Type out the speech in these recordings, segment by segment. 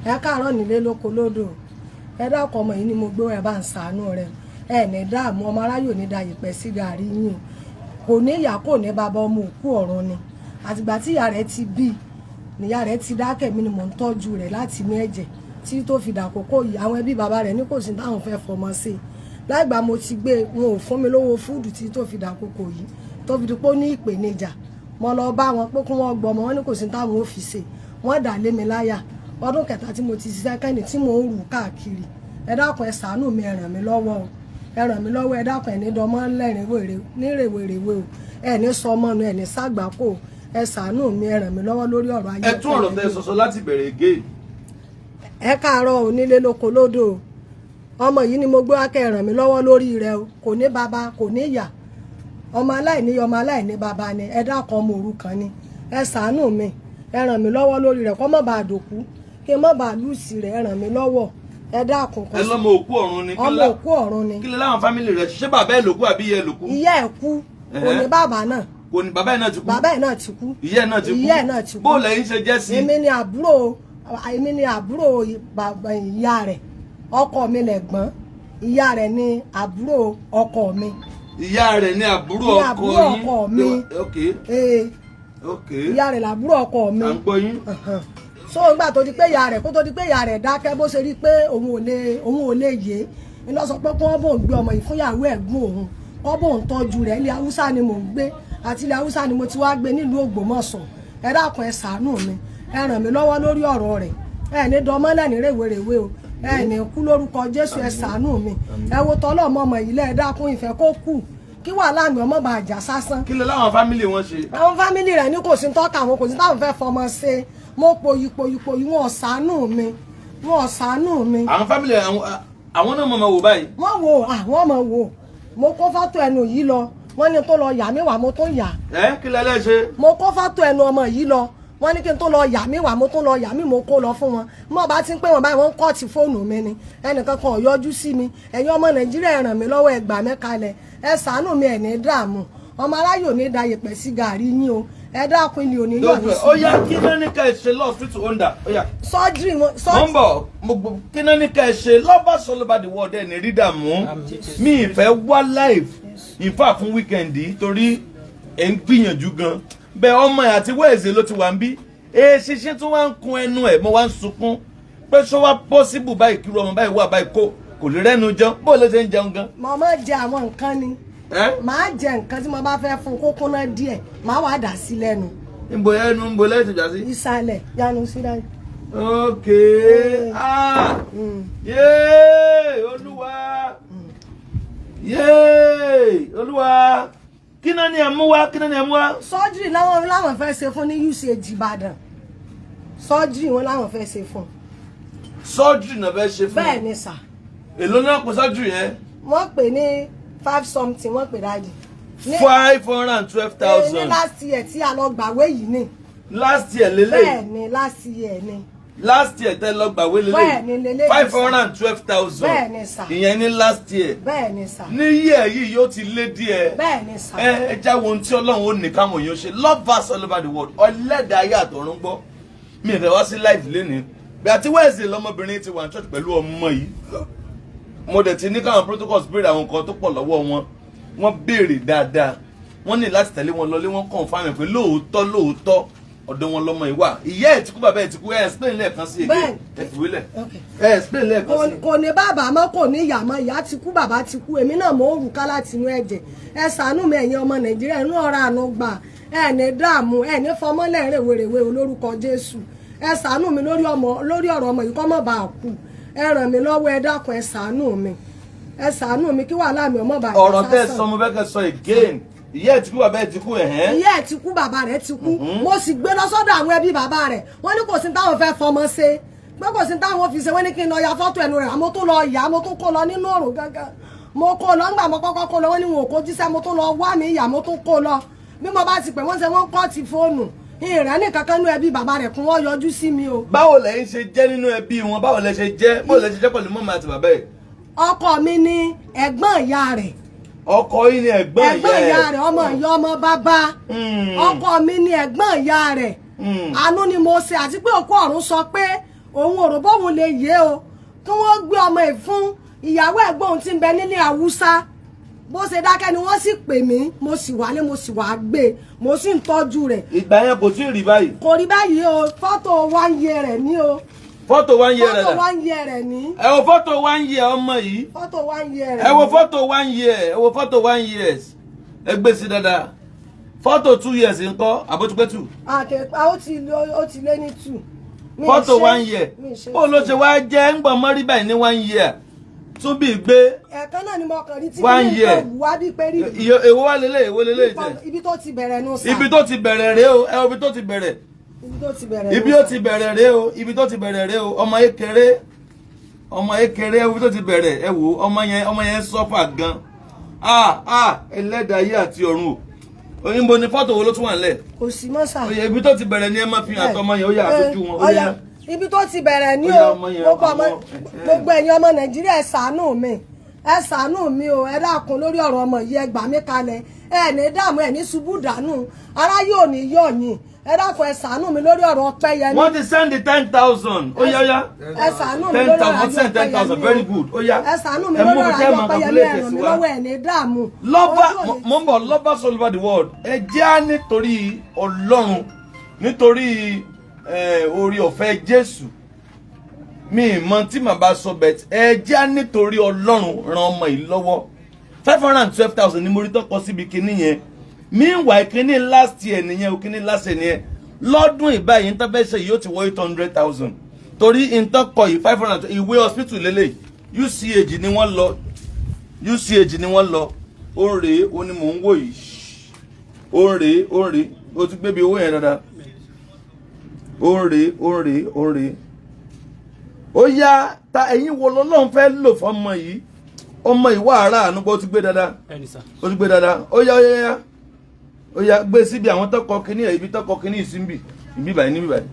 Ẹ káàárọ̀ nílé lóko lódò. Ẹ dákun, ọmọ yìí ni mo gbé, ẹ bá ń ṣàánú rẹ. Ẹ ní dààmú, ọmọ aráyò ní da ìpẹ́ sí gàrí yín o. Kò ní ìyá, kò ní bàbá, ọmọ òkú ọ̀run ni. Àtìgbà tí ìyá rẹ̀ ti bí níyà rẹ̀ ti dákẹ́ mi ni mò ń tọ́jú rẹ̀ láti inú ẹ̀jẹ̀ tí tó fi dàkókò yìí. Àwọn ẹbí bàbá rẹ̀ ní kò sí táwọn fẹ́ fọmọ sí i. Láìgbà mo ti gbé, wọn ò fún mi lówó food tí tó fi dàkókò yìí, tó fi di pé ó ní ìpèníjà. Mo lọ bá wọn pé kí wọ́n gbọ́ ọmọ wọn, ní kò sí táwọn ò fi ṣe. Wọ́n dà lé mi láyà. Ọdún kẹta tí mo ti ṣiṣẹ́ kẹ́ni tí mò ń rù káàkiri. Ẹ dákun, ẹ ṣàánú mi, ẹ ràn mí lọ́wọ́ o, ẹ ràn mí lọ́wọ́. Ẹ dákun, ẹ ní dọmọ lẹ́rìn wèrè nírèwèrèwé o, ẹ ní sọmọnu, ẹ ní sàgbákò. Ẹ ṣàánú mi, ẹ ràn mí lọ́wọ́ lórí ọ̀rọ̀ ayé. Ẹ tún ọ̀rọ̀ tẹ́ ẹ sọsọ láti bẹ̀rẹ̀ gé. Ẹ káàárọ̀ onílé lóko lódò. Ọmọ yìí ni mo gbé wá, kẹ́ ẹ ràn mí lọ́wọ́ lórí rẹ̀ o. Kò ní bàbá, kò ní ìyá, ọmọ aláìní, ọmọ aláìní bàbá ni. Ẹ dákun, ọmọ òrukàn ni. Ẹ ṣàánú mi, ẹ ràn mí lọ́wọ́ lórí rẹ̀, kó má bàa dòkú, kí n má bàa lose rẹ̀. Ẹ ràn mí lọ́wọ́, ẹ dákun. Ẹ lọ́mọ òkú ọ̀run ni. Ọmọ òkú ọ̀run ni. Kí lè láwọn family rẹ̀? Ṣé bàbá ẹ̀ ló kú àbí ìyá ẹ̀ ló kú? Ìyá ẹ̀ kú, kò ní bàbá náà. Kò ní bàbá ẹ̀ náà ti kú? Bàbá ẹ̀ náà ti kú. Ìyá ẹ̀ náà ti kú? Ìyá ẹ̀ náà ti kú. Bó lẹ́yìn ṣe jẹ́ sí? Èmi ni àbúrò bàbá ìyá rẹ̀. Ọkọ mi lẹ̀gbọ́n, ìyá rẹ̀ ni àbúrò ọkọ mi. Ìyá rẹ̀ ní àbúrò Ní ọkọ àbúrò yín? ọkọ mi. Ok. Ee. Ok. Ìyá rẹ̀ làbúrò ọkọ mi. À ń gbọ́ yín. So nígbà tó di pé ìyá rẹ̀, kó tó di pé ìyá rẹ̀ dákẹ́, bó ṣe rí pé òun ò lè yé iná, sọ pé kí wọ́n bóun gbé ọmọ yìí fún ìyàwó ẹ̀gbọ́n òun, kọ́ bóun tọ́jú rẹ̀. Ilẹ̀ Haúsá ni mò ń gbé, àti ilẹ̀ Haúsá ni mo ti wá gbé nílùú Ògbómọ̀ṣọ́. Ẹ dákun, ẹ ṣàánú mi, ẹ ràn mí lọ́wọ́ lórí ọ̀rọ̀ rẹ̀. Ẹ ní dọmọ́lẹ̀ ní rèwerèwe o, ẹ ní kú lórúkọ Jésù. Ẹ ṣàánú mi, ẹ wo tọ́lọ́mọ ọmọ yìí lẹ́. Ẹ dákun, ìfẹ́ kó kù kí wàhálà mi ọmọ bá jà sásán. Kí lè láwọn family wọn ṣe? Àwọn family rẹ̀ ní kò sí tọ́ka àwọn, kò sí táwọn fẹ́ fọmọ ṣe. Mo pòyì pòyì pòyì, wọn ò ṣàánú mi, wọn ò ṣàánú mi. Àwọn family àwọn náà mọ̀ mọ̀ wò báyìí? Wọ́n wo, àwọn ọmọ wo. Mo kó fọ́tò ẹnu yìí lọ, wọ́n ní tó lọ yà mí wá, mo tó yà. Ẹ kí lẹ lẹ́ ṣe? Mo kó fọ́tò ẹnu ọmọ yìí lọ, wọ́n ní kí n tó lọ yà mí wá, mo tó lọ yà mí, mo kó lọ fún wọn. Mo bá ti ń pè wọ́n báyìí, wọ́n ń cut fóònù mi ni. Ẹnìkan kan ò yọjú sí mi. Ẹ̀yin ọmọ Nàìjíríà, ẹ ràn mí lọ́wọ́, ẹ gbà mí kalẹ̀, ẹ ṣàánú mi. Ẹ̀ ní dààmú, ọmọ aráyò ní da yẹ̀pẹ̀ sí gàrí yín o. Ẹ dákun, ilé òní yọ̀ ní Ó yá, kí náà ní ká ẹ ṣe lọ́ọ̀sìtì onda? Ó yá. Sọ́jírì wọn. Mo ń bọ̀. Mo gbọ́, kí náà ní ká ẹ ṣe? Lovers all over the world, ẹ̀ ní rí dààmú. Mi ìfẹ́ wá live ìfà fún weekend yìí torí ẹ̀ ń gbìyànjú gan bẹ́ẹ̀. Ọmọ ẹ̀ àti wẹ́ẹ̀sì ló ti wà ń bí. Eṣinṣin tí wọ́n ń kun ẹnu ẹ̀, mo wá ń sunkún pé ṣó wá possible báyìí kí irú ọmọ báyìí wà báyìí, kó kò lè rẹ́nu jẹun? Bó ló ṣe ń jẹun gan? Mo máa jẹ àwọn nǹkan ni. Ẹ́? Màá jẹ nǹkan tí mo bá fẹ́ fún kó kúnná díẹ̀, màá wá dà sí lẹ́nu. Níbo ẹnu ń bo lẹ́yìn tó já sí? Ìsàlẹ̀ yanu sí dájú. Ok, ah, yéé Olúwa, yéé Olúwa, kí náà ni ẹ mú wá? Kí náà ni ẹ mú wá? Surgery láwọn fẹ́ ṣe fún ní UCH Ìbàdàn. Surgery wọn láwọn fẹ́ ṣe fún. Surgery náà fẹ́ ṣe fún? Bẹ́ẹ̀ ni sà. Èló náà kó surgery yẹn? Wọ́n pè ní five something, wọ́n pè dájì. five hundred and twelve Ní thousand. Last year tí a lọ gbàwé yìí ni. Last year lélẹ̀? Bẹ́ẹ̀ ni, last year ni. Last year tẹ́ lọ gbàwé lélẹ̀? Bẹ́ẹ̀ ni, lélẹ̀. 512,000. Bẹ́ẹ̀ ni sà. Ìyẹn ní last year. Bẹ́ẹ̀ ni sà. Ní year yìí yóò ti lé díẹ̀. Bẹ́ẹ̀ ni sà. Ẹ jáwọ́ ohun tí Ọlọ́run ó ní káwọn èèyàn ṣe. Lovers all over the world, ọlẹ́dàá ayé àtọ̀run gbọ́, mi ì fẹ́ wá sí live lénìí bí àti Wednesday lọmọbìnrin ti wà ní church pẹ̀lú ọmọ yìí. Mo dẹ̀ ti ní káwọn protocols béèrè àwọn nǹkan tó pọ̀ lọ́wọ́ wọn. Wọ́n béèrè dáadáa, wọ́n ní láti tẹ̀lé wọn lọlé. Wọ́n confirm pé lóòótọ́ lóòótọ́, ọ̀dọ̀ wọn lọmọ yìí wà. Ìyá ẹ̀ ti kú, bàbá ẹ̀ ti kú. Ẹ̀ explain lẹ́ẹ̀kan sí èké. Bẹ́ẹ̀. Ẹ fìwé lẹ̀. Okay. Ẹ explain lẹ́ẹ̀kan sí. Kò ní bàbá mọ́, kò ní ìyá mọ́. Ìyá ti kú, bàbá ti kú. Èmi náà mò ń rù ká láti inú ẹ̀jẹ̀. Ẹ ṣàánú mi, ẹ̀yin ọmọ Nàìjíríà, inú ọ̀rọ̀ àánú gbà. Ẹ ní dààmú, ẹ ní fọmọ́lẹ̀ rèwerèwe olórúkọ Jésù. Ẹ ṣàánú mi lórí ọmọ, lórí ọ̀rọ̀ ọmọ yìí, kó má bàa kú. Ẹ ràn mí lọ́wọ́, ẹ dákun, ẹ ṣàánú mi, ẹ ṣàánú mi kí wàhálà mi ọmọ bàa Ọ̀rọ̀ tẹ́ ẹ sọ, mo fẹ́ kẹ́ sọ again. Ìyá ẹ̀ ti kú, bàbá ẹ̀ ti kú, ẹ̀hẹ́n. Ìyá ẹ̀ ti kú, bàbá rẹ̀ ti kú. Mo sì gbé lọ sọ́dọ̀ àwọn ẹbí bàbá rẹ̀. Wọ́n ní kò sí táwọn fẹ́ fọmọ ṣe, pé kò sí táwọn fi ṣe. Wọ́n ní kí n lọ ya fọ́tò ẹnu rẹ̀. Àmọ́ tó lọ yà, mo tún kó lọ nínú òrùn gángan. Mo kó lọ ńgbà mo kọ́kọ́ kó lọ, wọ́n ní wọn ò kó jíṣẹ́. Mo tún lọ wá mi ìyá, mo tún kó lọ. Bí mo bá ti pè wọ́n, ṣe wọ́n cut fóònù. Ìrẹ́ ní kankan nínú ẹbí bàbá rẹ̀ kún wọ́n yọjú sí mi o. Báwo lẹ́yìn ṣe jẹ́ nínú ẹbí wọn? Báwo lẹ ṣe jẹ́? Báwo lẹ ṣe jẹ́ pẹ̀lú mọ́mọ́ àti bàbá ẹ̀? Ọkọ mi ní ẹ̀gbọ́n ìyá rẹ̀. Ọkọ yín ni ẹ̀gbọ́n Ẹ̀gbọ́n ìyá ìyá ẹ̀? rẹ̀, ọmọ ìyá ọmọ bàbá. Ọkọ mi ní ẹ̀gbọ́n ìyá rẹ̀. Àánú ni mo ṣe, àti pé òkú ọ̀run sọ pé Òun ò rò bóun lè yé o, kí wọ́n gbé ọmọ ẹ̀ fún ìyàwó ẹ̀gbọ́n òun tí ń bẹ nílé Haúsá. Bó ṣe dákẹ́ ni wọ́n sì pè mí, mo sì wálé, mo sì wá gbé, mo sì ń tọ́jú rẹ̀. Ìgbà yẹn kò tí ì rí báyìí. Kò rí báyìí o. Fọ́tò 1 year rẹ̀ ní o. Fọ́tò 1 year rẹ̀ Fọ́tò dà? 1 year rẹ̀ ní. Ẹ wo fọ́tò 1 year ọmọ yìí. Fọ́tò 1 year rẹ̀ Ẹ wo ní. fọ́tò 1 year, ẹ wo fọ́tò 1 years. Ẹ gbé sí dáadáa. Fọ́tò 2 years ńkọ́, àbójúpẹ́tù? Àkẹ́pà, ó ti lé ní 2. Mi Fọ́tò 1 year. Mi ṣe Bó ló ṣe wá jẹ́ ń gbọ̀n mọ́rí báyìí ní 1 year tún bí gbé? Ẹ̀ẹ̀kan náà ni mo kàn rí tí One kí year. ní wá bí pé rí. Èwo wá lélẹ̀, èwo lélẹ̀ jẹ́? Ibi tó ti bẹ̀rẹ̀ nù sà. Ibi tó ti bẹ̀rẹ̀ rèé o. Ẹ wo ibi tó ti bẹ̀rẹ̀. Ibi tó ti bẹ̀rẹ̀ Ibi nù ó sà. ti bẹ̀rẹ̀ rèé o. Ibi tó ti bẹ̀rẹ̀ rèé o. Ọmọ ékeré, ọmọ ékeré, ẹ wo ibi tó ti bẹ̀rẹ̀. Ẹ wo ọmọ yẹn, ọmọ yẹn suffer gan. Ah ah, ẹlẹ́dàá ayé àti ọ̀run o! Òyìnbó ni. Fọ́tò wo ló tún wà nílẹ̀? Kò sí mọ́ sà. Oye, ibi tó ti bẹ̀rẹ̀ ni ẹ máa fi hàn àtọmọ yẹn. Ó yà, àtọ́jú wọn, ó yà. Ọya, ibi tó ti bẹ̀rẹ̀ ní Ó yá, o. ọmọ yẹn, Gbogbo ọmọ gbogbo ẹ̀yin ọmọ Nàìjíríà, ẹ ṣàánú mi, ẹ ṣàánú mi o. Ẹ dákun, lórí ọ̀rọ̀ ọmọ yìí, ẹ gbà mí kalẹ̀. Ẹ ní dààmú, ẹ ní ṣubú dànù, ara yóò ní yọ̀ yín. Ẹ dákun, ẹ ṣàánú mi lórí ọ̀rọ̀ Ọpẹ́yẹmí. Wọ́n ti send 10,000. Ó yá, ó yá. Ẹ ṣàánú mi Ten lórí thousand, ọ̀rọ̀ wọ́n send 10,000. Ọpẹ́yẹmí o. Very good. Ó yá. Ẹ ṣàánú mi Ẹ mú lórí bí ọ̀rọ̀ tẹ́ máa Ọpẹ́yẹmí. calculate Ẹ ràn sí mí wa. lọ́wọ́, ẹ ní dààmú. Lọ́ba Ojú ò ní mo ń bọ̀. Lovers all over the world, ẹ jẹ́ á nítorí Ọlọ́run, nítorí orí ọ̀fẹ́ Jésù, mi ì mọ tí màá bá sọ bẹ́ẹ̀. Ẹ jẹ́ á nítorí Ọlọ́run ran ọmọ yìí lọ́wọ́. 512,000 ni mo rí tọkọ síbi kinní yẹn. Meanwhile, kinní last year nìyẹn o, kinní last year nìyẹn. Lọ́dún ìbáyìí ní tọ́fẹ́ ṣe yìí, ó ti wọ 800,000, torí ìtọ́kọ yìí 500. Ìwé hospital lélẹ̀, UCH ni wọ́n lọ, UCH ni wọ́n lọ. Ó ń rèé, ó ní mò ń wò yìí. Ó ń rèé, ó ń rèé. Ó ti gbé bí owó yẹn dáadáa. Ó ń rèé, ó ń rèé, ó ń rèé. Ó yá, ta ẹ̀yin wo lọ́lọ́run fẹ́ lò fọmọ yìí? Ọmọ ìwà ara àánú pé ó ti gbé dáadáa. Bẹ́ẹ̀ni sà. Ó ti gbé dáadáa. Ó yá, ó yá, ó yá, ó yá, gbé síbi àwọn tó kọ kínní ẹ̀, ibi tó kọ kínní yìí sí níbí, ibi báyìí, níbí báyìí.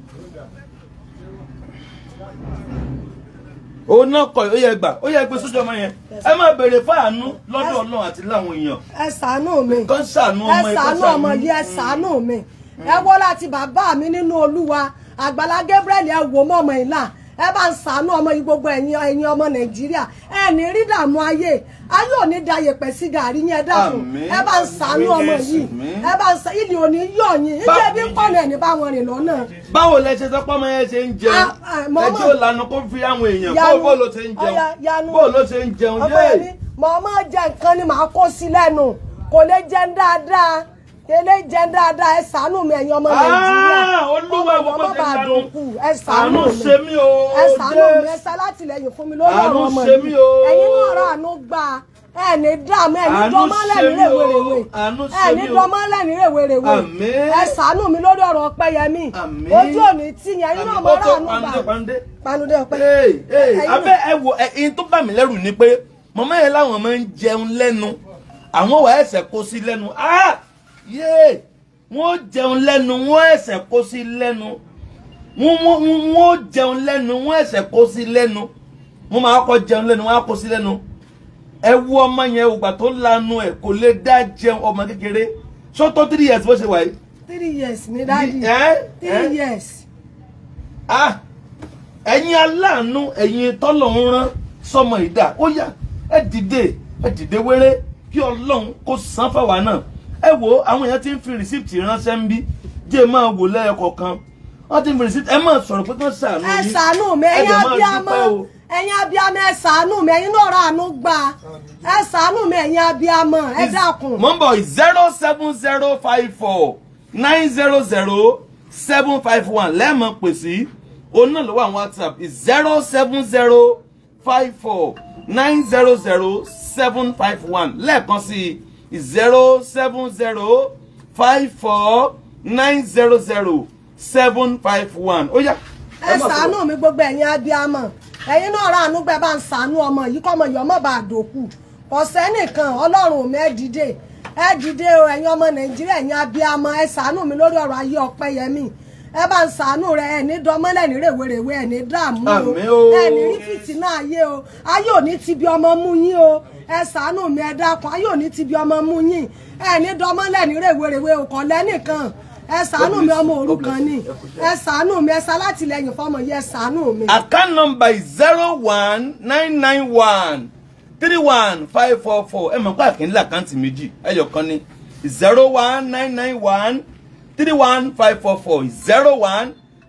Òun náà kọ. Ó yẹ gbà, ó yẹ gbé sójú ọmọ yẹn. Ẹ máa béèrè fáànú lọ́dọ̀ Ọlọ́run àti láwọn èèyàn Ẹ ṣàánú mi. Kán ṣàánú Ẹ ọmọ ẹ, kán ṣàánú ọmọ yìí, ẹ ṣàánú mi. Ẹ wọ́ láti bàbá mi nínú Olúwa, Àgbàlá Gabriel, ẹ wò mọ́ ọmọ ìlà, ẹ bá ń ṣàánú ọmọ yìí. Gbogbo ẹ̀yin ọmọ Nàìjíríà, ẹ ní rí dààmú ayé, ayé ò ní da yẹ̀pẹ̀ sí gàrí yẹn. Ẹ dákun, Àmín. ẹ bá ń ṣàánú ọmọ yìí. Àmín. Ẹ bá ń ṣe ilé òní yọ̀ yín ìjẹ́ bí ń pọ̀nà ẹ̀ ní bá wọn rìn lọ́nà. Báwo lẹ ṣe sọ pé ọmọ yẹn ṣe ń jẹun? Ah, ah, mọ́mọ́. Ẹjọ́ lànà kó fi àwọn èèyàn. Yanu. Bó ló ṣe ń jẹun? Ọya, yanu. Bó ló ṣe ń jẹun? Ọmọ Yé. yẹn mọ̀ máa jẹ nǹkan ni màá kó sí lẹ́nu, kò lè jẹun dáadáa, kò lè jẹun dáadáa. Ẹ ṣàánú mi, ẹ̀yin ọmọ Nàìjíríà. Ah, Olúwa, ìwọ ọmọ bó ṣe bá lanu. dòkú, ẹ ṣàánú Àánú mi. ṣe mí o. Ẹ ṣàánú mi, ẹ Jésù. ṣe alátìlẹ́yìn fún mi lórí Àánú ọ̀rọ̀ ọmọ ṣe yìí. mí o. Ẹ̀yin náà rà àánú gbà. Ẹ ní dààmú, ẹ ní Àánú dọmọlẹ̀ ṣe ní mí o. rèwerèwe. Àánú Ẹ ṣe ní mí o. dọmọlẹ̀ ní rèwerèwe. Àmín. Ẹ ṣàánú mi lórí ọ̀rọ̀ Ọpẹ́yẹmí. Àmín. Ojú òní tì yẹn, ẹ̀yin náà mọ̀ Ó rà tó àánú panudé, gbà. panudé. Panudé ọpẹ́. Ee, ee, Ẹ̀yin abẹ́ ẹ wo ẹ in tó bà mí lẹ́rù ni pé màmá yẹn láwọn máa ń jẹun lẹ́nu, àwọn wà ẹsẹ̀ kó sí lẹ́nu. Ah, yéé! Wọ́n jẹun lẹ́nu, wọ́n ẹsẹ̀ kó sí lẹ́nu. Wọ́n jẹun lẹ́nu, wọ́n ẹsẹ̀ kó sí lẹ́nu. Wọ́n máa kọ́ jẹun lẹ́nu, wọ́n á kó sí lẹ́nu. Ẹ wo ọmọ yẹn, ògbà tó lanu ẹ̀, kò lè dá jẹun. Ọmọ kékeré sọ́tọ́, 3 years bó ṣe wà yìí. 3 years ní daddy. Ẹ Three years. Ah, ẹ̀yin aláàánú, ẹ̀yin tọ́lọ́run rán sọmọ ìdá, ó yá, ẹ dìde, ẹ dìde wéré, kí Ọlọ́run kó san fáwa náà. Ẹ wo àwọn èèyàn tí ń fi receipt ránṣẹ́ ń bí jẹ́ máa wò lẹ́yọ kọ̀ọ̀kan. Wọ́n ti ń fi receipt. Ẹ máa sọ̀rọ̀ pé kán ṣàánú Ẹ yín. ṣàánú mi, Ẹ ẹ̀yin dẹ̀ máa abiyamọ. dúpẹ́ o. Ẹ̀yin abiyamọ, ẹ ṣàánú mi. Ẹ̀yin náà rà àánú gbà. Ẹ ṣàánú mi, ẹ̀yin abiyamọ, ẹ dákun. Mo ń bọ̀. 07054900751 lẹ́ẹ̀mọ̀ pè sí. Òun náà ló wà ní WhatsApp, 07054900751. Lẹ́ẹ̀kan sí, 07054900751. Ó yá. Ẹ ṣàánú mi, gbogbo ẹ̀yin abiyamọ, ẹ̀yin náà rà àánú gbà. Bá ń ṣàánú ọmọ yìí, kọ́mọ yìí ọmọ bá dòkú. Kò sẹ́nìkan. Ọlọ́run mi, ẹ dìde, ẹ dìde o. Ẹ̀yin ọmọ Nàìjíríà, ẹ̀yin abiyamọ, ẹ ṣàánú mi lórí ọ̀rọ̀ ayé Ọpẹ́yẹmí. Ẹ bá ń ṣàánú rẹ. Ẹ ní dọmọlẹ ní rèwerèwe, ẹ ní dààmú o. Àmín o. Ẹ ní rí fìtínà ayé o. Ayé ò ní ti bí ọmọ mú yín o. Ẹ ṣàánú mi, ẹ dákun. Ayé ò ní ti bí ọmọ mú yín. Ẹ ní dọmọlẹ ní rèwerèwe o. Kò lẹ́nìkan. Ẹ ṣàánú mi, ọmọ òrukàn ni. Ẹ ṣàánú mi, ẹ ṣalátìlẹ́yìn fọmọ yìí, ẹ ṣàánú mi. Account number is 0199131544. Ẹ mọ̀ pé àkínlẹ̀ account méjì, ẹyọ kan ní 0199131544,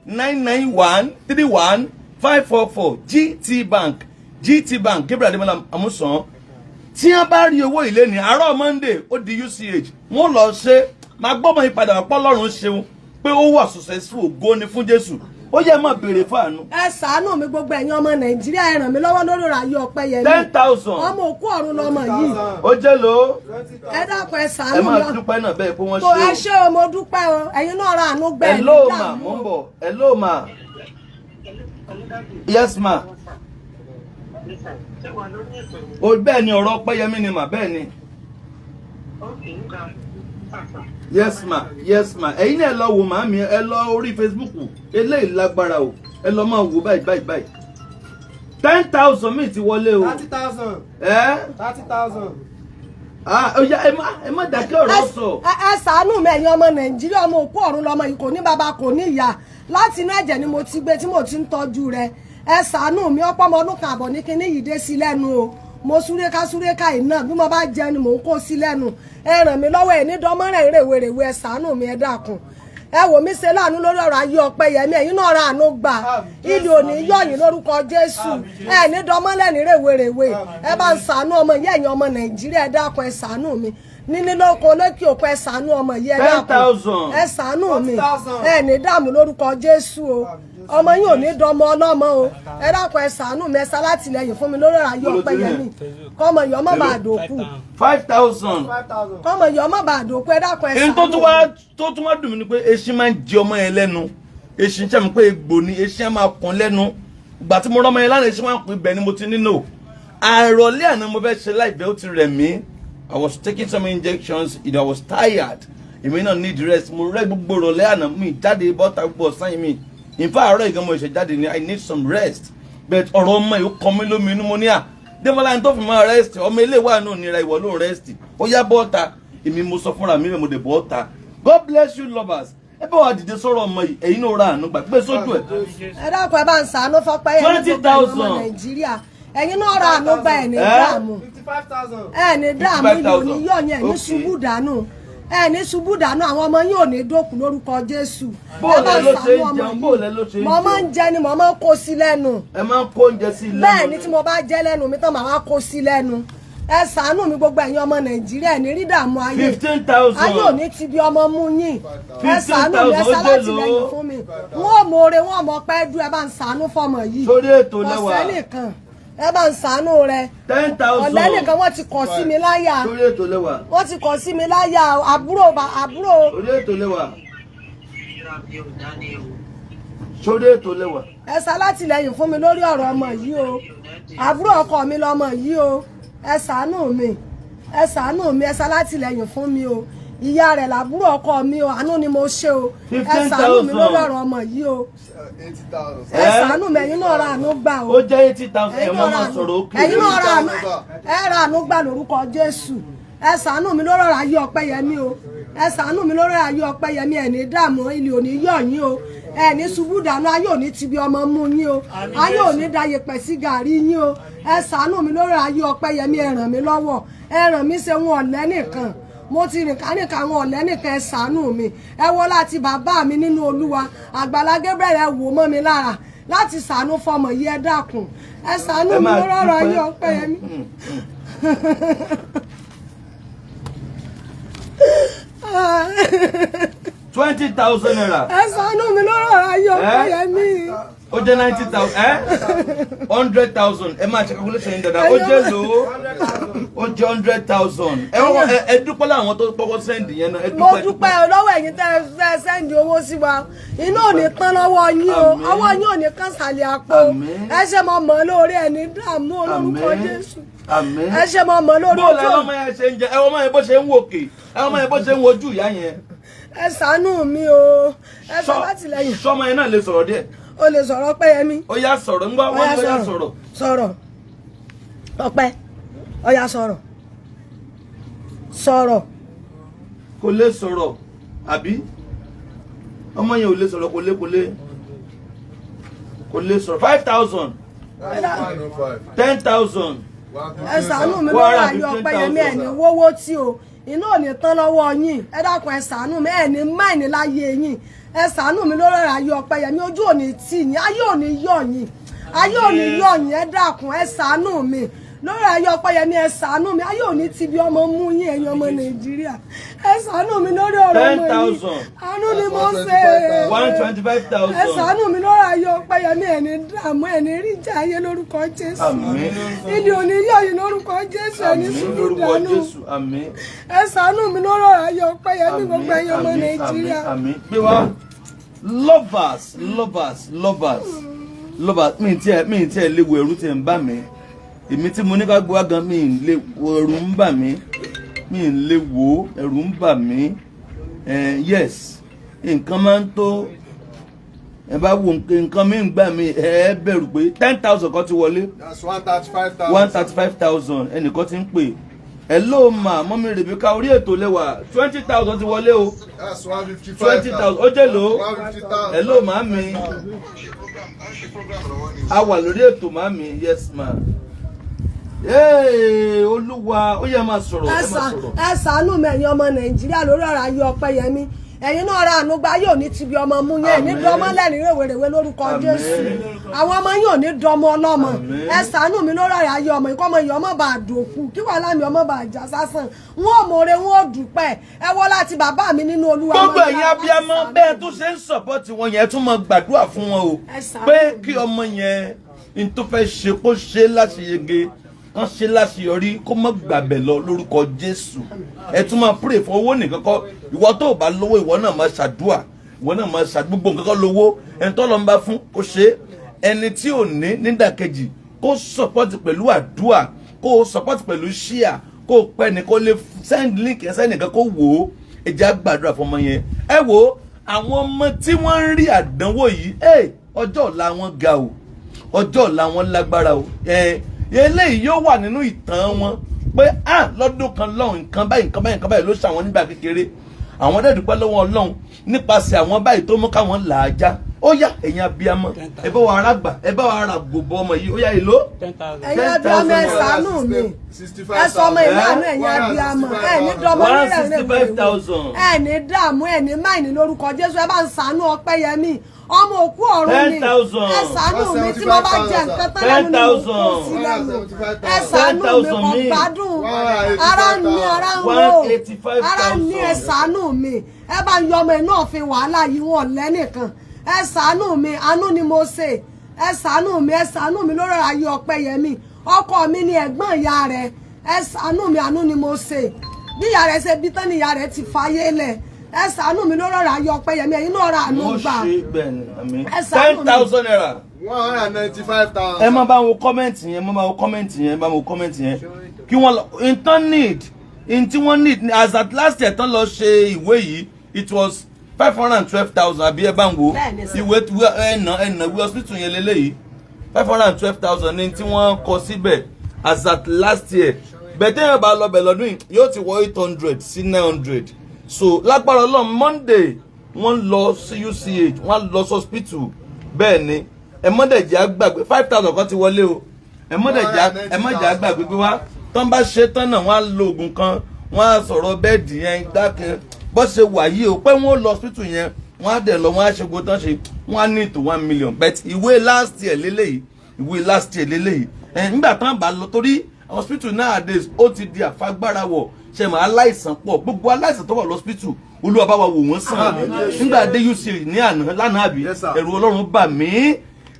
0199131544, GT Bank, GT Bank, Gabriel Ademola Amusan. Tí wọ́n bá rí owó ilé ní àárọ̀ Monday, ó di UCH, wọ́n lọ ṣe máa gbọ́mọ ìpadà ọ̀pọ̀. Ọlọ́run ṣeun pé ó wà successful, ògo ni fún Jésù. Ó yẹ máa béèrè fún àánú. Ẹ ṣàánú mi, gbogbo ẹ̀yin ọmọ Nàìjíríà, ẹ ràn mí lọ́wọ́ lórí ọ̀rọ̀ ayé Ọpẹ́yẹmí. 10,000. Ọmọ òkú ọ̀run lọmọ yìí. Ó jẹ́ lò ó. Ẹ dákun, ẹ Ẹ ṣàánú máa mi. dúpẹ́ náà bẹ́ẹ̀ pé wọ́n Tó ẹ ṣe. Ṣé o, mo dúpẹ́ o. Ẹ̀yin náà ra àánú O gbẹ. hello ma, mo ń bọ̀. Hello ma, yes ma. O bẹ́ẹ̀ ni, ọ̀rọ̀ Ọpẹ́yẹmí ni mà, bẹ́ẹ̀ ni. Yes ma, yes ma. Ẹ̀yin náà ẹ lọ wò màmí, ẹ lọ orí Facebook. Eléyìí lágbára o. Ẹ lọ máa wò báyìí báyìí báyìí. 10,000 mi ti wọlé o. 30,000. Ẹ 30,000. Ah, ó yá, ẹ má dákẹ́ ọ̀rọ̀ sọ. Ẹ ṣàánú mi, ẹ̀yin ọmọ Nàìjíríà. Ọmọ òkú ọ̀run lọmọ yìí, kò ní bàbá, kò ní ìyá. Láti inú ẹ̀jẹ̀ ni mo ti gbé tí mo ti ń tọ́jú rẹ̀. Ẹ ṣàánú mi. Ọ̀pọ̀ ọmọ ọdún kan àbọ̀ ní kinní yìí dé sí lẹ́nu o. Mo súré ká súré ká yìí náà, bí mo bá jẹ ni mò ń kó sí lẹ́nu. Ẹ ràn mí lọ́wọ́, ẹ̀ ní dánmọ́rẹ̀ rèwerèwe. Ẹ ṣàánú mi, ẹ dákun, ẹ wò mí ṣe láàánú lórí ọ̀rọ̀ ayé Ọpẹ́yẹmí. Ẹ̀yin náà ra àánú gbà, ilé òní yọ̀yìn lórúkọ Jésù. Ẹ ní dánmọ́lẹ̀ ní rèwerèwe. Ẹ bá ń ṣàánú ọmọ yìí. Ẹ̀yin ọmọ Nàìjíríà, ẹ dákun, ẹ ṣàánú mi níní lóko lókè òkun. Ẹ ṣàánú ọmọ yìí, ẹ Ten dákun. thousand. Ẹ ṣàánú mi. 40,000. Ẹ ní dààmú lórúkọ Jésù o. Ọmọ yìí ò ní dọmọ ọlọ́mọ o. Ẹ dákun, ẹ ṣàánú mi, ẹ ṣalátìlẹ́yìn fún mi lórí ọ̀rọ̀ ayé Mo ló ti rí Ọpẹ́yẹmí, kọ́mọ yìí ọmọ bá dòkú. 5,000. 5,000. Kọ́mọ yìí ọmọ bá dòkú, ẹ dákun, ẹ Èyí ṣàánú tó tún mi. wá tó tún wá dùn mí ni pé eṣin máa ń jẹ ọmọ yẹn lẹ́nu. Eṣin ṣe mi pé egbò ni eṣin á máa kàn lẹ́nu. Ìgbà tí mo rọ́mọ yẹn lánàá, eṣin máa ń pín ibẹ̀ ni mo ti nílò. Àìrọ̀lẹ́ àná mo fẹ́ ṣe láìpẹ́, ó ti rẹ̀ mí. I was taking some injections, I was tired. Èmi náà need rest. Mo rẹ́ gbogbo ìrọ̀lẹ́ àná, mi jáde bọ́ta gbogbo ọ̀sán yìí mi. In fact, àárọ̀ ìgan mo ṣe jáde ni. I need some rest, but ọ̀rọ̀ ọmọ yìí ó kọ mí lómi inú. Mo ní à Dẹ́mọ́lá ní tó fi máa rest. Ọmọ ilé wa náà nira, ìwọ ló rest. Ó yá, bọ́ta. Èmi mo sọ fúnra mi, mo dé bọ́ta. God bless you, lovers. Ẹ bá wa dìde sọ̀rọ̀ ọmọ yìí. Ẹ̀yin náà ra àánú gbà, gbé sójú ẹ̀. Ẹ dákun, ẹ bá ń ṣàánú fọ́pẹ́yẹmí. 20,000. Gbogbo ẹ̀yin ọmọ Nàìjíríà, ẹ̀yin náà ra àánú gbà, ẹ̀ ní Eh? dààmú. 55,000. Ẹ ní dààmú, ìlú òní 55,000. yọ̀ yẹn ní ṣubú dànù, ẹ ní ṣubú dànù. Àwọn ọmọ yín ò ní dókun lórúkọ Jésù. Bó Ẹ bá lẹ ń ló ṣe ṣàánú ń ọmọ jẹun? yìí. Bó lẹ ló ṣe ń Mo máa ń jẹun? jẹ ni, mo máa ń kó sí lẹ́nu. Ẹ máa ń kó oúnjẹ sí ilé. Bẹ́ẹ̀ ni, tí mo bá jẹ́ lẹ́nu mi tán, màá wá kó sí lẹ́nu. Ẹ ṣàánú mi, gbogbo ẹ̀yin ọmọ Nàìjíríà, ní rí dààmú ayé. 15,000. Ayé ò ní ti bí ọmọ mú yín. Ẹ ṣàánú mi, ẹ 15,000, ó ṣalátìlẹ́yìn dé fún mi. Wọn ò mọ̀ọ́rẹ́, wọn ò mọ̀ pẹ́ dú. Ẹ bá ń ṣàánú fọmọ yìí. Sórí ètò lẹ́wà. Ọ̀sẹ̀ nìkan, ẹ bá ń ṣàánú rẹ. 10,000. Ọ̀lẹ́ nìkan, wọ́n ti kọ̀ sí mi láyà. Sórí ètò lẹ́wà. Wọ́n ti kọ̀ sí mi láyà, àbúrò àbúrò. Sórí ètò lẹ́wà. Sórí ètò lẹ́wà. Ẹ ṣalátìlẹ́yìn fún mi lórí ọ̀rọ̀ ọmọ yìí o. Àbúrò ọkọ mi lọmọ yìí o. Ẹ ṣàánú mi, ẹ ṣàánú mi, ẹ ṣalátìlẹ́yìn fún mi o. Ìyá rẹ̀ làbúrò ọkọ mi o. Àánú ni mo ṣe o. Ẹ ṣàánú mi lórí ọ̀rọ̀ ọmọ yìí o. 80,000. Ẹ ṣàánú mi. Ẹ̀yin náà ra àánú gbà o. Ó jẹ́ 80,000. Ẹ̀ Ẹ̀yin mọ́ náà ra máa àánú, sọ̀rọ̀ òkè. ẹ̀yin náà ra àánú, ẹ ra àánú gbà lórúkọ Jésù. Ẹ ṣàánú mi lórí ọ̀rọ̀ ayé Ọpẹ́yẹmí o. Ẹ ṣàánú mi lórí ọ̀rọ̀ ayé Ọpẹ́yẹmí. Ẹ̀ ní dààmú, ilé òní yọ̀ yín o. Ẹ ní ṣubú dànù, ayé òní ti bí ọmọ mú yín o. Ayé òní da yẹ̀pẹ̀ sí gàrí yín o. Ẹ ṣàánú mi lórí ọ̀rọ̀ ayé Ọpẹ́yẹmí. Ẹ ràn mí lọ́wọ́, ẹ ràn mí ṣe. Wọn ọ̀lẹ́ nìkan, mo ti rìn kánìkan, àwọn ọ̀lẹ́ nìkan. Ẹ ṣàánú mi. Ẹ wọ láti bàbá mi nínú Olúwa, Àgbàlá Gabriel, ẹ wò mọ́ mi lára láti ṣàánú fọmọ yìí. Ẹ dákun, ẹ ṣàánú Ẹ mi máa lórí ọ̀rọ̀ ayé dúpẹ́. Ọpẹ́yẹmí. ₦20,000. Ẹ ṣàánú mi lórí ọ̀rọ̀ ayé Ọpẹ́yẹmí. Ó jẹ́ 90,000, ẹ́ 100,000. Ẹ máa ṣe calculation yín dáadáa. Ó jẹ́ lò ó, ó jẹ́ 100,000. Ẹ wọ́n ẹ dúpẹ́ láwọn tó kọ́kọ́ send yẹn náà. Ẹ Mo dúpẹ́. Dúpẹ́ lọ́wọ́ ẹ̀yin tẹ́ ẹ send owó sí wa. Iná ò ní tán lọ́wọ́ yín o. Àmín. Ọwọ́ yín ò ní kán sàlẹ̀ àpò. Àmín. Ẹ ṣe mọ mọ́ lórí, ẹni dààmú olórúkọ Àmín. Jésù. Àmín. Ẹ ṣe mọ mọ́ lórí Bóòlù ojú. ẹ ọmọ yẹn ṣe ń jẹ, ẹ ọmọ yẹn bó ṣe ń wòkè, ẹ ọmọ yẹn bó ṣe ń wojú ìyá yẹn. Ẹ ṣàánú mi o, ẹ ṣe látìlẹ́yìn. Sọmọ yẹn náà lè sọ̀rọ̀ díẹ̀? O lè sọ̀rọ̀, Ọpẹ́yẹmí. Ó yá, sọ̀rọ̀ ń gbọ́ wọ́n ní ó yá, sọ̀rọ̀. Sọ̀rọ̀, Ọpẹ́, ó yá, sọ̀rọ̀, sọ̀rọ̀. Kò lè sọ̀rọ̀ àbí? Ọmọ yẹn ò lè sọ̀rọ̀, kò lè sọ̀rọ̀. 5,000. 10,000. Ẹ ṣàánú mi lórí ayé Ọpẹ́yẹmí. Ẹ ní wówó tí o iná ò ní tán lọ́wọ́ yín. Ẹ dákun, ẹ ṣàánú mi. Ẹ ní máìní láyé yín. Ẹ ṣàánú mi lórí ayé Ọpẹ́yẹmí. Ojú ò ní tì yín, ayé ò ní yọ̀ yín, ayé ò ní yọ̀ yín. Ẹ dákun, ẹ ṣàánú mi lórí ayé Ọpẹ́yẹmí. Ẹ ṣàánú mi. Ayé ò ní ti bí ọmọ mú yín. Ẹ̀yin ọmọ Nàìjíríà, ẹ ṣàánú mi lórí ọ̀rọ̀ ọmọ yìí. 10,000. Àánú ni mo ṣe. 125,000. Ẹ ṣàánú mi lórí ayé Ọpẹ́yẹmí. Ẹ ní dààmú, ẹ ní ríjà ayé lórúkọ Jésù. Àmín. Ilé òní yọ̀ yín lórúkọ Jésù. Ẹ ní Àmín ṣubú lórúkọ dànù. Jésù, àmín. Ẹ ṣàánú mi lórí ọ̀rọ̀ ayé Ọpẹ́yẹmí, gbogbo ẹ̀yin ọmọ Nàìjíríà. Àmín. Gbé wá. Lovers, lovers, lovers, lovers. Mi tiẹ̀ léwu, ẹ̀rù tiẹ̀ ń bà mí. Èmi tí mo ní ká gbé wá gan, mi ì lè wo, ẹ̀rù ń bà mí. Mi ì lè wo, ẹ̀rù ń bà mí. Yes, nǹkan máa ń tó ẹ bá wo nǹkan mi ń gbà mí, ẹ bẹ̀rù pé 10,000 kan ti wọlé. That's 135,000. 135,000. Ẹnìkan ti ń pè. Hello ma, mummy Rebecca, orí ètò lẹ́wà. 20,000 ti wọlé o. That's 155,000. 20,000, ó jẹ́ lò ó. 150,000. Hello màmí, a wà lórí ètò màmí. Yes ma. Hey, Olúwa, ó yẹ máa sọ̀rọ̀, ẹ máa sọ̀rọ̀. Ẹ ṣàánú mi, ẹ̀yin ọmọ Nàìjíríà, lórí ọ̀rọ̀ ayé Ọpẹ́yẹmí. Ẹ̀yin náà ra àánú gbá yóò ní tibi ọmọ mú yẹn ní Àmín. dọmọ lẹ́rìn rèwerèwe lórúkọ Àmín. Jésù. Àwọn ọmọ yóò ní dọmọ ọlọ́mọ. Àmín. Ẹ ṣàánú mi lórí ọ̀rọ̀ ayé ọmọ ikọ́ ọmọ yìí, ọmọ bá dòkú, kí wàhálà mi ọmọ bá já sásán. Wọn ò mọ̀ọ́rẹ́, wọn ò dúpẹ́. Ẹ wọ́ láti bàbá mi nínú Olúwa. Gbogbo Mọ́ ẹ̀yin ní láti abiyamọ ṣàánú. bẹ́ẹ̀ tó ṣe ń support wọn yẹn, tún máa gbàdúrà fún wọn o, Ẹ ṣàánú pé mi. kí ọmọ yẹn n tó fẹ́ ṣe, kó ṣe láṣeyege, kán ṣe láṣeyọrí, kó má gbàbẹ̀ lọ lórúkọ Jésù. Ẹ tún máa pray fún. Owó nìkan kọ́. Ìwọ tó o bá lówó, ìwọ náà máa ṣàdúà, ìwọ náà máa ṣàdúà. Gbogbo nǹkan kọ́ lówó. Ẹni tó lọ ń bá fún kó ṣe é, ẹni tí ò ní nídàkejì kó support pẹ̀lú àdúà, kó support pẹ̀lú share, kó pẹ́ ni kó lè send link ẹ sẹ́nìkan kó wò ó. Ẹ jẹ́ á gbàdúrà fún ọmọ yẹn. Ẹ wò ó, àwọn ọmọ tí wọ́n ń rí àdánwò yìí, ẹ ọjọ́ ọ̀la wọn ga o, ọjọ́ ọ̀la wọn lágbára o. Ẹ eléyìí yóò wà nínú ìtàn wọn pé ah, lọ́dún kan lọ́hùn, nǹkan báyìí, nǹkan báyìí, nǹkan báyìí ló ṣàwọn nígbà kékeré. Àwọn dẹ̀ dúpẹ́ lọ́wọ́ Ọlọ́run nípasẹ̀ àwọn báyìí tó mú káwọn là á já. Ó yá, ẹ̀yin abiyamọ, ẹ bá wa ara gbà, ẹ bá wa ara gbòbọ ọmọ yìí. Ó yá, èló? 10,000. Ẹ̀yin abiyamọ, ẹ ṣàánú mi. Ẹ sọ ọmọ ìlànà. Ẹ̀yin abiyamọ, ẹ ní dọmọ nílẹ̀. 165,000. Ẹ ní dààmú, ẹ ní máìní lórúkọ Jésù. Ẹ bá ń ṣàánú Ọpẹ́yẹmí, ọmọ òkú ọ̀run ni. 10,000. Ẹ ṣàánú mi. Tí mo bá jẹ nǹkan tán lẹ́nu ni mo kó sí lẹ́nu. Ẹ ṣàánú mi, kò gbádùn ara ń ní, ara ń wò, ara ń ní. Ẹ ṣàánú mi, ẹ bá ń yọ ọmọ inú ọ̀fin wàhálà yìí, wọn lẹ́nìkan. Ẹ ṣàánú mi, àánú ni mo ṣe. Ẹ ṣàánú mi, ẹ ṣàánú mi lórí ayé Ọpẹ́yẹmí. Ọkọ mi ni ẹ̀gbọ́n ìyá rẹ̀. Ẹ ṣàánú mi, àánú ni mo ṣe. Bí ìyá rẹ̀ ṣe bí tán ni ìyá rẹ̀ ti fayé lẹ̀. Ẹ ṣàánú mi lórí ọ̀rọ̀ ayé Ọpẹ́yẹmí. Ẹ̀yin náà ra àánú Wọ́n gbà. ṣe bẹ́ẹ̀ ni, àmín. Ẹ ṣàánú Ten mi. thousand naira. 195,000. Ẹ má bá wo comment yẹn, má bá wo comment yẹn, má bá wo comment yẹn. Kí wọ́n lọ nǹkan need in tí wọ́n need as at last year tán lọ ṣe ìwé yìí, it was 512,000, àbí? Ẹ bá ń wo Bẹ́ẹ̀ni sir. ìwé ẹ̀nà ẹ̀nà ìwé hospital yẹn lélẹ́yìí. 512,000 ní tí wọ́n kọ síbẹ̀ as at last year. Bẹ̀tẹ̀ yẹn bá lọ bẹ̀ lọ́dún yìí, yóò ti wọ 800 sí 900. So lágbára Ọlọ́run, Monday wọ́n lọ sí UCH, wọ́n lọ sí hospital. Bẹ́ẹ̀ ni, ẹ mọ́dẹ̀jẹ̀ àgbàgbé. 5,000 kan ti wọlé o. Ẹ mọ́dẹ̀jẹ̀ àgbàgbé pé wá tán bá ṣe tán náà, wọ́n á lo oògùn kan, wọ́n á sọ̀rọ̀ bed yẹn dákẹ́ bó ṣe wà yìí o, pé wọ́n lọ hospital yẹn, wọ́n á dẹ̀ lọ, wọ́n á ṣe gbogbo tán ṣe, wọ́n á ní tó 1 million. But ìwé last year lélẹ́yìí, ìwé last year lélẹ́yìí. Ẹ̀ nígbà tán bá lọ, torí hospital nowadays ó ti di àfagbára wọ̀ ṣe mọ̀, aláìsàn pọ̀. Gbogbo aláìsàn tó wà lọ́spítù, Olúwa bá wa wò wọ́n sàn. Nígbà dé UCH ní àná lánàá, àbí? Yes, sir. Ẹ̀rù Ọlọ́run bà mí.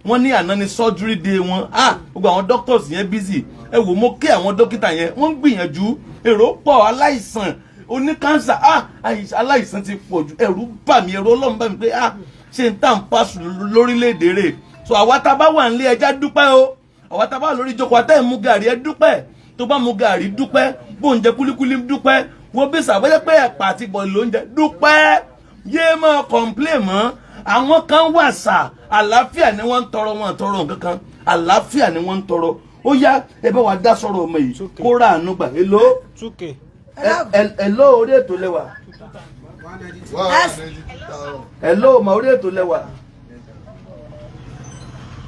Wọ́n ní àná ni surgery day wọn. Ah, gbogbo àwọn doctors yẹn busy. Ẹ wò, mo kí àwọn dókítà yẹn, wọ́n ń gbìyànjú. Èrò pọ̀, aláìsàn oní cancer, ah, aláìsàn ti pọ̀ jù. Ẹ̀rù bà mí, ẹ̀rù Ọlọ́run bà mí pé ah, ṣé n tá n paṣù lórílẹ̀‐èdè rẹ̀? So àwa tá a bá wà nílé, ẹja dúpẹ́ o. Àwa tá a bá wà lórí ìjókòó, àtẹ̀ mú gàrí, ẹ dúpẹ́. Tó bá mu gàrí, dúpẹ́. Bó ń jẹ kúlíkúlí, dúpẹ́. Wo bí sàbẹ́jẹ́ pé ẹ̀pà àti bọ̀ọ̀lì ló ń jẹ, dúpẹ́. Yéé máa complain mọ́. Àwọn kan wà sà, àlàáfíà ni wọ́n ń tọrọ, wọn tọrọ nǹkan kan, àlàáfíà ni wọ́n ń tọrọ. Ó yá, ẹ bá wa dá sọ̀rọ̀ ọmọ yìí, kó rà àánú gbà. Èló? 2K. Èló? Orí ètò lẹ́wà. 192,000. Hello ma, orí ètò lẹ́wà.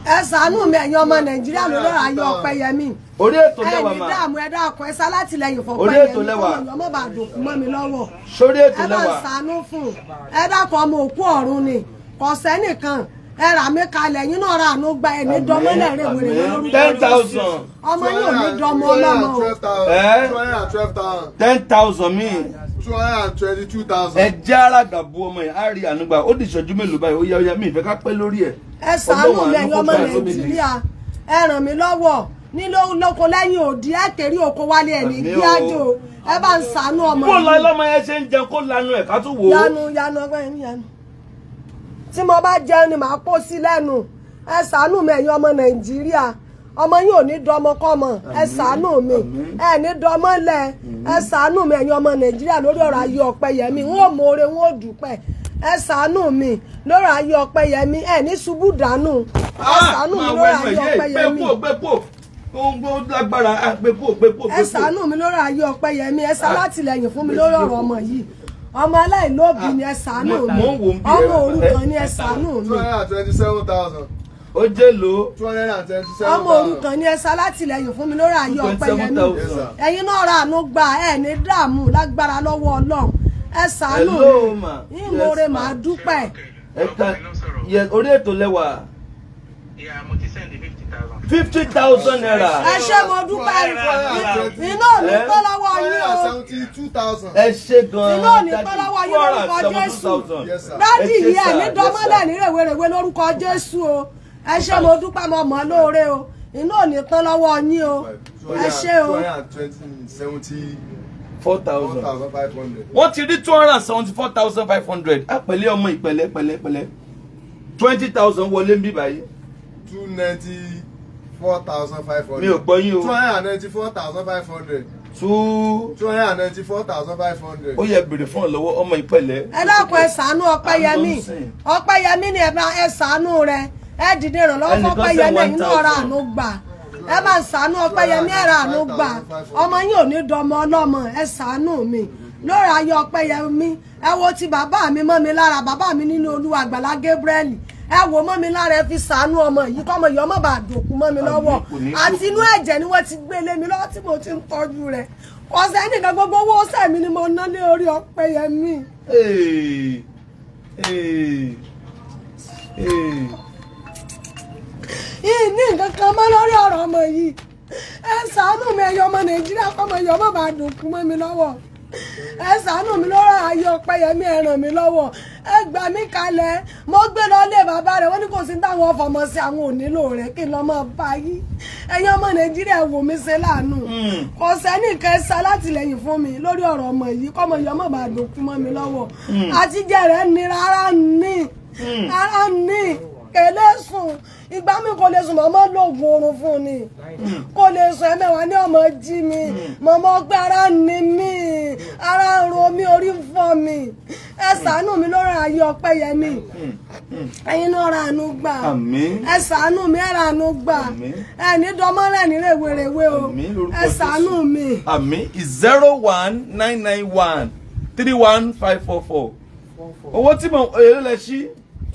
Ẹ ṣàánú mi, ẹ̀yin ọmọ Nàìjíríà, lórí ọ̀rọ̀ ayé Ọpẹ́yẹmí. Orí ètò Ẹ lẹ́wà ní ma. dààmú. Ẹ dákun, ẹ sálátìlẹ́yìn Orí fọ́pẹ́yẹmí ètò lẹ́wà. kọ́mọ ọmọ bá dòkú mọ́ mi lọ́wọ́. Sórí ètò Ẹ bá ń lẹ́wà. ṣàánú fún un. Ẹ dákun, ọmọ òkú ọ̀run ni, kò sẹ́nìkan. Ẹ rà mí kalẹ̀, yín náà rà àánú gba. Ẹ̀ ní dọmọlẹ̀ rẹ̀ wèrè lórúkọ 10,000. Ọmọ yín ò ní dọmọ ọlọ́mọ o. Eh? 212,000. 10,000 míì. 222,000. Ẹ jẹ́ arága bu ọmọ yẹn, á rí ànúgbà. Ó di ìṣẹ́jú mélòó báyìí? Ó yá, ó yá, mi ìfẹ́ ká pẹ́ lórí ẹ̀. Ẹ ṣàánú Ọlọ́run mi, àánú ẹ̀yin kó ọmọ gbà lómi. Nàìjíríà, ẹ ràn mí lọ́wọ́ nílò lóko lẹ́yìn òdì. Ẹ kéré oko wálé ẹ̀ ní Àmín kí o. ájò. Ẹ bá ń ṣàánú ọmọ Bó lọ yìí. lọ́mọ yẹn ṣe ń jẹun, kó lanu ẹ̀ ká tún wò ó. Yanu yanu, ọgbọ́n yẹn yanu. Tí mo bá jẹun ni màá kó sí lẹ́nu. Ẹ ṣàánú mi, ẹ̀yin ọmọ Nàìjíríà. Ọmọ yín ò ní dọmọkọ́mọ. Ẹ ṣàánú mi. Àmín. Ẹ ní dọmọ lẹ. Ẹ ṣàánú mi, ẹ̀yin ọmọ Nàìjíríà, lórí ọ̀rọ̀ ayé Ọpẹ́yẹmí. N ó mọ̀ọ́rẹ́, n ó dúpẹ́. Ẹ ṣàánú mi lórí ayé Ọpẹ́yẹmí. Ẹ ní ṣubú dànù. Ẹ ṣàánú mi Máa lórí wọ ẹnu ayé ẹ̀ yé gbé Ọpẹ́yẹmí. kúò, gbé kúò, ó ń gbó lágbára. Á gbé kúò, gbé kúò, Ẹ gbé kúò. ṣàánú mi lórí ayé Ọpẹ́yẹmí. Ẹ ṣalátìlẹ́yìn fún mi lórí ọ̀rọ̀ ọmọ yìí. Ọmọ aláìlóbìí ni, ẹ ṣàánú mi. Mò ń wò ó bí Ọmọ òrukàn ni, ẹ ṣàánú mi. 227,000. Ó jẹ́ lò ó. 227,000. Ọmọ òrukàn ni, ẹ ṣalátìlẹ́yìn fún mi lórí ayé Ọpẹ́yẹmí. 27,000. Yes, sir. Ẹ̀yin náà ra àánú gbà. Ẹ ní dààmú lágbára lọ́wọ́ Ọlọ́run. Ẹ ṣàánú Hello, ma. mi, ìmoore Yes, ma. màá dúpẹ́. Ẹ ká yẹ orí ètò lẹ́wà. Yeah, mo ti send 50,000. ₦50,000. Ẹ ṣé, mo dúpẹ́. Iná ò ní tán lọ́wọ́ yín o. 272,000. Ẹ ṣe gan-an. Iná ò ní tán lọ́wọ́ yín lórúkọ Jésù. Yes, sir. Daddy Ẹ ṣé, yìí, ẹ sir. ní Yes, dọmọlẹ̀ sir. ní rèwerèwe lórúkọ Jésù o. Ẹ ṣé, mo dúpẹ́, mo mọ̀ ọ́ lóore o. Iná ò ní tán lọ́wọ́ yín o. Ẹ ṣé o. Two hundred and twenty seventy four four thousand. thousand five hundred. Wọ́n ti rí 274,500. Àpẹ̀lẹ́ ọmọ, ìpẹ̀lẹ́ pẹ̀lẹ́ pẹ̀lẹ́. 20,000 wọlé ń bí báyìí. 294,500. Mi ò gbọ́ yín o. 294,500. Two 294,500. Ó yẹ bèrè fún ọ̀lọ́wọ́ ọmọ, ìpẹ̀lẹ́. Ẹ dákun, ẹ ṣàánú Ọpẹ́yẹmí. I'm Ọpẹ́yẹmí ni, ẹ bá ẹ ṣàánú rẹ. Ẹ dìde ìrànlọ́wọ́ Ẹnìkan fọ́pẹ́yẹmí. send Ẹ̀yin náà ra 1,000. àánú gbà. Ẹ bá ń ṣàánú Ọpẹ́yẹmí, ẹ ra àánú gbà. Ọmọ yín ò ní dọmọ ọlọ́mọ. Ẹ ṣàánú mi lórí ayé Ọpẹ́yẹmí. Ẹ wo ti bàbá mi mọ́ mi lára, bàbá mi nínú Olúwa, Àgbàlá Gabriel. Ẹ wò mọ́ mi lára, ẹ fi ṣàánú ọmọ yìí, kọ́mọ yìí ọmọ bá dòkú mọ́ mi lọ́wọ́. Kò ní Àti inú ẹ̀jẹ̀ ni wọ́n ti gbé lé mi lọ́wọ́ tí mo ti ń tọ́jú rẹ̀. Ọ̀sẹ̀ nìkan, gbogbo owó ọ̀sẹ̀ mi ni mo ná lé orí Ọpẹ́yẹmí. Hey, hey, hey. Yìí ní nǹkan kan mọ́ lórí ọ̀rọ̀ ọmọ yìí. Ẹ ṣàánú mi, ẹ̀yin ọmọ Nàìjíríà, kọ́mọ yìí ọmọ bá dòkú mọ́ mi lọ́wọ́. Ẹ ṣàánú mi lórí ayé Ọpẹ́yẹmí. Ẹ ràn mí lọ́wọ́, ẹ gbà mí kalẹ̀. Mo gbé lọ lé bàbá rẹ̀, wọ́n ní kò sí táwọn ọfọmọ sí, àwọn ò nílò rẹ̀, kí n lọ mọ́ bá yí. Ẹ̀yin ọmọ Nàìjíríà, wò mí ṣe láàánú. Kò sẹ́nìkan ṣe alátìlẹyìn fún mi lórí ọ̀rọ̀ ọmọ yìí, kọ́mọ yìí ọmọ bá dòkú mọ́ mi lọ́wọ́. Àtijọ́ rẹ̀ nira, ara ní ara ní kèlé sùn. Ìgbà mi kò lè sùn, màmá lóògùn oorun fún ni, kò lè sùn. Ẹ̀mẹ́wàá ní ọmọ jí mi, màmá pé ara ní mí, ara ń ro mí, orí ń fọ́ mi. Ẹ ṣàánú mi lórí ayé Ọpẹ́yẹmí. Ẹ̀yin náà ra àánú gbà. Àmín. Ẹ ṣàánú mi, ẹ ra àánú gbà. Àmín. Ẹ ní dọmọlẹ ní rèwerèwe o. Àmín lórúkọ Ẹ ṣàánú Jésù. mi. Àmín. 0199131544. Owó tí mo èló lẹ sí?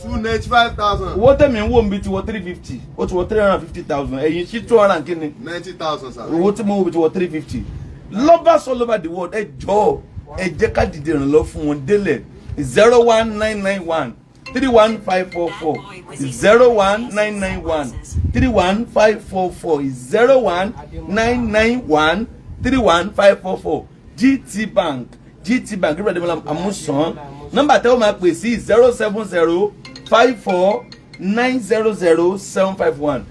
295,000. Owó tẹ̀mí ń wò ń bí ti wọ 350, ó ti wọ 350,000. Ẹ̀yìn sí two hundred and kíni? 90,000, sir. Owó tí mo wò bí ti wọ 350. Lovers all over the world, ẹ jọ̀ọ́, ẹ jẹ́ ká dìde ìrànlọ́wọ́ fún wọn délẹ̀. 0199131544, 0199131544, 0199131544. GT Bank, GT Bank, Gabriel Ademola Amusan. Nọ́mbà tẹ́wọ́n máa pè sí 07054900751,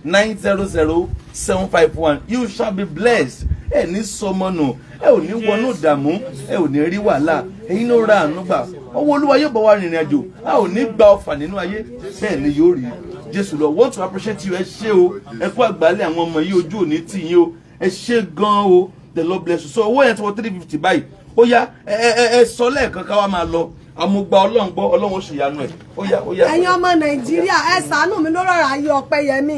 07054900751. You shall be blessed. Ẹ ní sọmọnù, ẹ ò ní wọnú ìdààmú, ẹ ò ní rí wàhálà. Ẹ̀yin ló ra àánú gbà. Ọwọ́ Olúwa yóò bá wa rìnrìn àjò. A ò ní gba ọfà nínú ayé, bẹ́ẹ̀ ni yóò rí. Jésù lọ. Want to appreciate you. Ẹ ṣé o, ẹ kú àgbálẹ̀ àwọn ọmọ yìí, ojú òní tì yín o. Ẹ ṣé gan o. The Lord bless you. So owó yẹn ti wọ 350 báyìí. Ó yá, ẹ ẹ ẹ sọ lẹ́ẹ̀kan ká wá máa lọ. Àmúgbà Ọlọ́run gbọ́, Ọlọ́run ó ṣèyanu ẹ̀. Ó yá, ó yá. Ẹ̀yin ọmọ Nàìjíríà, ẹ ṣàánú mi lórí ọ̀rọ̀ ayé Ọpẹ́yẹmí.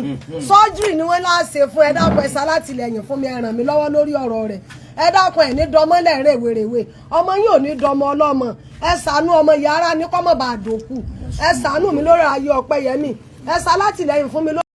Sọ́júrì ni wọ́n lá ṣe fún. Ẹ dákun, ẹ ṣalátìlẹ́yìn fún mi, ẹ ràn mí lọ́wọ́ lórí ọ̀rọ̀ rẹ̀. Ẹ dákun, ẹ̀ ní dọmọlẹ̀ rèwerèwe, ọmọ yín ò ní dọmọ ọlọ́mọ. Ẹ ṣàánú ọmọ yàrá ní kọ́mọ̀ bá dòkú. Ẹ ṣàánú mi lórí ayé Ọpẹ́yẹmí. Ẹ ṣàlátìlẹ́yìn fún mi.